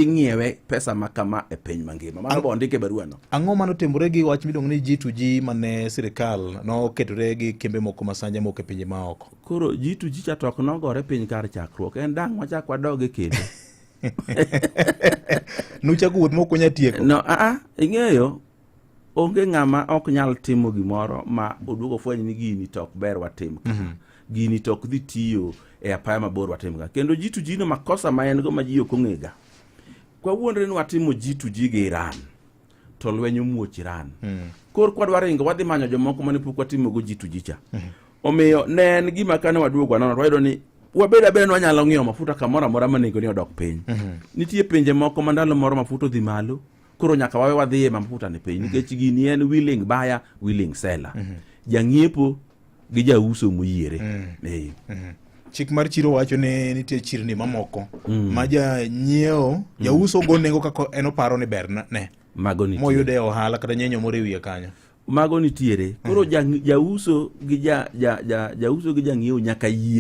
Ing'iewe pesa ma kama e piny mangima. Mano be ondik e baruano. Ang'o mane otimore gi wach miluongo ni G2G mane sirikal noketore gi kembe moko masanja moko e pinje maoko? Koro G2G cha to ok nogore piny kar chakruok. En dang' wachak wadoge kendo. Nuchako wuoth mok unya tieko. No, a a ing'eyo onge ng'ama ok nyal timo gimoro ma oduogo fweny ni gini to ok ber watim ka. Gini to ok dhi tiyo e apaya mabor watim ka. Kendo G2G no makosa ma en go ma ji ok ong'ega. Kwawuondre ni watimo G2G gi Iran to lweny omuoch Iran. Koro kwadwa ringo wadhi manyo jomoko mane pok watimogo G2G cha. Omiyo ne en gima kane waduogo wanono to wayudo ni wabed abeda ni wanyalo ng'iewo mafuta kamoro amora ma nengone odok piny. Nitie pinje moko ma ndalo moro mafuta odhi malo, koro nyaka wawe wadhiye ma mafuta ni piny nikech gini en willing buyer, willing seller. Jang'iepo gi jauso moyiere. Eh. Chik mar chiro wacho ni nitie chirni mamoko ma janyiewo jauso go nengo kaka en oparo ni ber ne Mago nitie. moyude ohala kata nyenyo moro e wiye kanyo. Mago nitiere. Koro jauso gi jang'iewo nyaka yie.